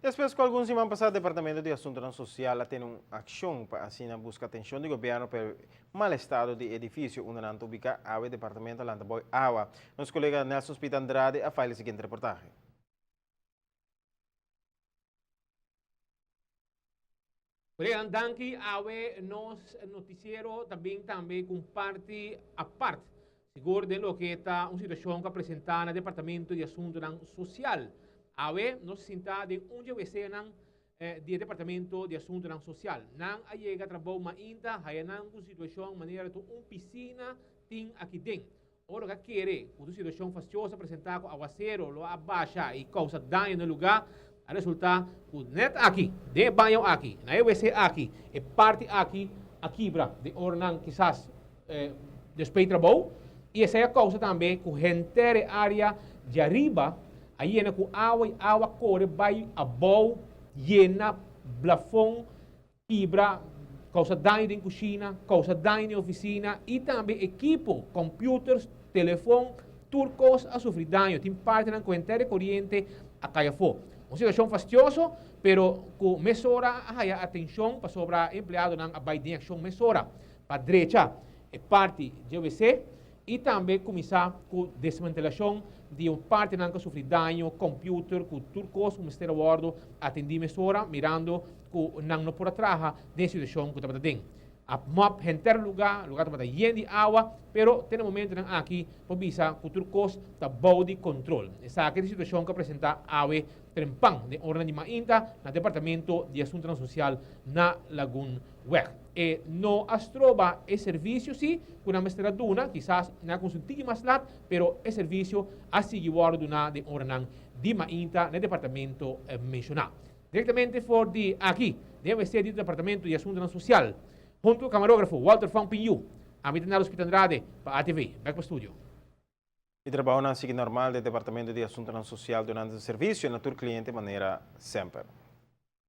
Despues ku algun siman pasá Departamento di Asuntonan Sosial a tene un akshon pa asina buska atenshon di gobièrnu pa e mal estado di e edifisio unda nan ta ubiká, awe departamento a lanta boi awa. Nos kolega Nelson Speed Andrade a fail e siguiente reportahe. Koleganan danki, awe nos notisiero ta bin tambe ku un parti apart, sigur den loke ta un situashon ku a presentá na Departamento di Asuntunan Sosial. Awe nos a sinta den un dje wesenan di e Departamento di Asuntunan Sosial. Nan a yega trabou mainta haya nan ku situashon manera tur un pisina tin aki den. Ora ku a kere ku tur situashon fastioso a presentá ku awasero lo a basha i kousa daño na e lugá, a resultá ku nèt aki, den e baño aki, na e wc aki, e parti aki a kibra den oranan kisas despues di trabou i esei a kousa tambe ku henter e área djariba a yena ku awa i awa kore bai abou yena blafon. Kibra, kousa daño den kushina, kousa daño den ofisina i tambe ekipo, computers, telefon, tur kos a sufri daño. Tin partinan ku henter e koriente a kai afó. Un situashon fastioso, pero ku mesora a haya atenshon pasobra e empleadonan a bai den akshon mesora pa drecha e parti dje wc I tambe kuminsá ku desmantelashon di un partinan ku a sufri daño, kòmpiuter ku tur kos ku mester a wòrdu atendí mesora mirando ku nan no por a traha den e situashon ku tabata den. A mòp henter lugá, lugá tabata yen di awa, pero te na momentunan aki por bisa ku tur kos ta bou di kontrol. Esaki ta e situashon ku a presentá awe trempan den oranan di mainta na Departamento di Asuntunan Sosial na Lagunweg. E no a stroba e servisio si ku nan mester a duna, kisas nan a kuminsá un tiki mas lat, pero e servisio a sigui wòrdu duná den oranan di mainta na e departamento menshoná. Direktamente for di aki, den wc di Departamento di Asuntunan Sosial, huntu ku kamarógrafo Walter Fong Pin Yu, ami ta Neldo Spit Andrade pa ATV. Bèk pa studio. E trabounan a sigui normal den Departamento di Asuntunan Sosial dunando servisio na tur kliente manera semper.